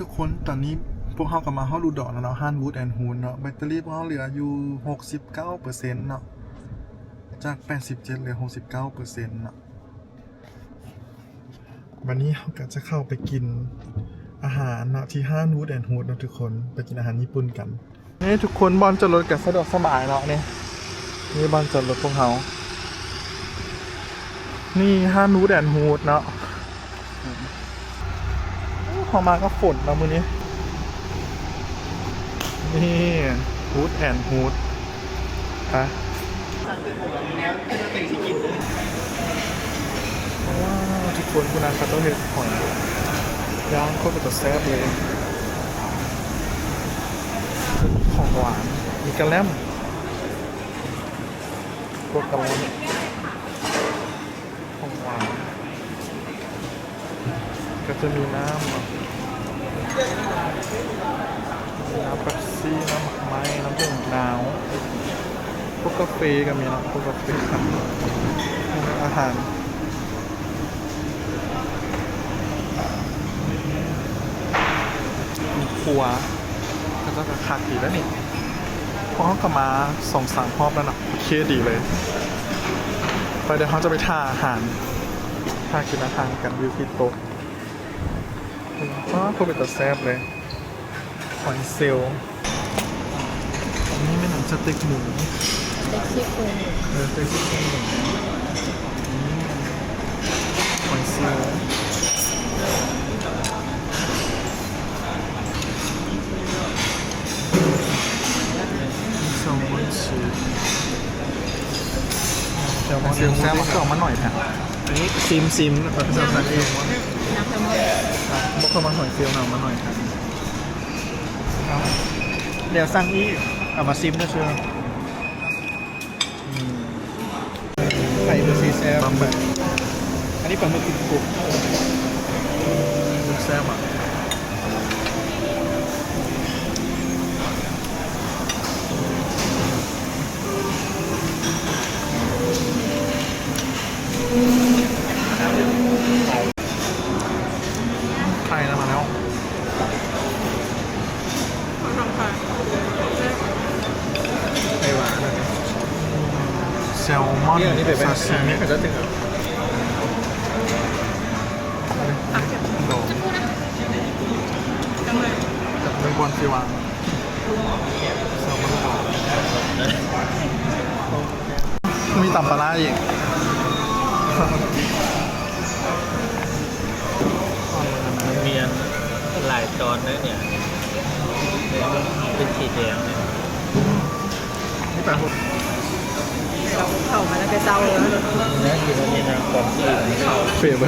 ທຸກຄົນ ຕອນນີ້ພວກເຮົາກໍມາຮອດອຸດອນແລ້ວເນາະ ຮ້ານ Wood and Hood ເນາະ. ແບັດເຕີຣີພວກເຮົາເຫຼືອຢູ່ຫົກສິບເກົ້າເປີເຊັນເນາະ ຈາກແປດສິບເຈັດເຫຼືອຫົກສິບເກົ້າເປີເຊັນເນາະ. ບັດນີ້ເຮົາກໍຈະເຂົ້າໄປກິນອາຫານເນາະ ທີ່ຮ້ານ Wood and Hood ເນາະທຸກຄົນ ໄປກິນອາຫານຍີ່ປຸ່ນກັນ. ນີ້ທຸກຄົນ ບ່ອນຈອດລົດກໍສະດວກສະບາຍເນາະ. ນີ້ ນີ້ບ່ອນຈອດລົດພວກເຮົາ. ນີ້ຮ້ານ Wood and Hood ເນາະ. ໂອ້ ເຮົາມາກັບຝົນເນາະມື້ນີ້. ນີ້ Wood and Hood ໄປ. ວ້າວ ທຸກຄົນ ພຸ້ນນະ ເຂົາເຈົ້າເຮັດຫອຍຍ່າງໂຄດເປັນຕາແຊບເລີຍ. ຂອງຫວານ ມີກະແລັມ ພວກກະແລັມ ຂອງຫວານ ກໍຈະມີນ້ຳເນາະ ມີນ້ຳເປັບຊີ ນ້ຳໝາກໄມ້ ນ້ຳຜົ້ງໝາກນາວ ພວກກາເຟກໍມີເນາະ ພວກກາເຟ ອາຫານ ຄົວ ເຂົາເຈົ້າກໍຄັກດີແລ້ວນີ້. ພວກເຮົາກໍມາສອງສາມຮອບແລ້ວເນາະ ໂອເຄດີເລີຍ. ໄປ ດຽວເຮົາຈະໄປຖ້າອາຫານ ຖ້າກິນອາຫານກັນຢູ່ທີ່ໂຕະ. ວ້າວ ຄືເປັນຕາແຊບເລີຍ ຫອຍເຊວ. ອັນນີ້ແມ່ນຫຍັງ? ສະເຕັກໝູ ສະເຕັກຊີ້ໂຄງ ເອີ ສະເຕັກຊີ້ໂຄງໝູ. ຫອຍເຊວ ແຊວມອນຊີສ ແຊວມອນຊີສ ແຊວມອນ ຄືເອົາມາໜ້ອຍແທ້. ອັນນີ້ຊິມ ຊິມ ແຊວມອນ ບໍ່ເຄີຍມາຫອຍເຊວນຳ ເອົາມາໜ້ອຍແທ້. ດຽວສັ່ງອີກ ເອົາມາຊິມເດີ. ອືມ ໄຂ່ເບີຊີແຊບ ປາໝຶກ ອັນນີ້ປາໝຶກກຸບໆ ແຊບອະ. ໄຂ່ນຳມາແລ້ວ ໄຂ່ຫວານ ແຊວມອນຊາຊິມິ ດອງ ຈັກໜ່ວຍບ່ອນຊິວາງ ແຊວມອນດອງ ມີຕຳປາຮ້າອີກ. ມັນມີອັນຫຼາຍຕອນເດ້ນີ້ ເປັນສີແດງນີ້ ນີ້ປາຫົດ ເຂົ້າມາຕັ້ງແຕ່ເຊົ້າເລີຍ ແມ່ນຢູ່ໃນນີ້ນະ ຕອນທີ່ເຂົ້າ ເຟເວີ